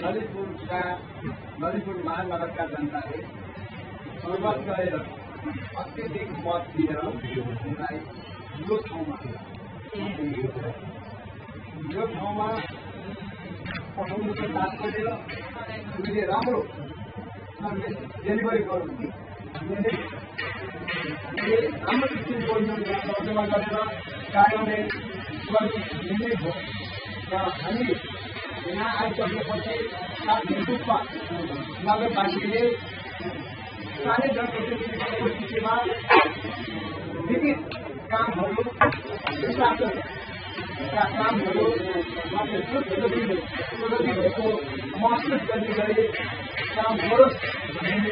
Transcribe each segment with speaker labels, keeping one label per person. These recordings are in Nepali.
Speaker 1: ललितपुर महानगरका जनताले सर्वत गरेर अत्यधिक मत दिएर उनलाई यो ठाउँमा पठाउनुको तात्पर्य उनले राम्रो डेलिभरी गर्नुहुने राम्रो किसिमको तर्जुमा गरेर कार्यान्वयन गर्नु हो र हामी यहाँ आइसकेपछि साथै रूपमा नगरपालिकाले स्थानीय जनप्रतिनिधिको स्थितिमा विविध कामहरू कामहरू प्रगतिको महसुस गर्ने गरी काम गरोस् भन्ने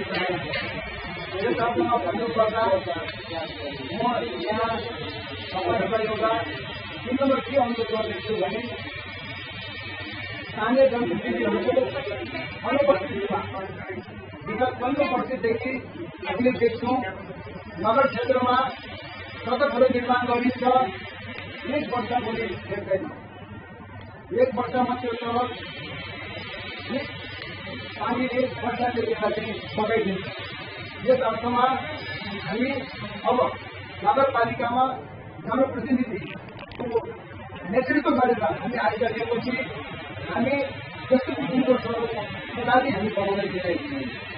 Speaker 1: यस अर्थमा भन्नुपर्दा म यहाँ तपाईँहरूलाई एउटा नम्बर के अनुरोध गर्दैछु भने स्थानीय जनप्रतिनिधिहरूको अनुपस्थितिमा विगत 15 वर्षदेखि हामीले देख्छौँ नगर क्षेत्रमा सडकहरू निर्माण गरिन्छ 1 वर्ष पनि देख्दैन 1 वर्षमा त्यो सडक पानीले वर्षाले गर्दा चाहिँ बगाइदिन्छ। यस अर्थमा हामी अब नगरपालिकामा जनप्रतिनिधिको नेतृत्व गरेर हामी आइसकेपछि हामी त्यस्तो किसिमको सडकको लागि हामी बनाउन दिँदैछौँ।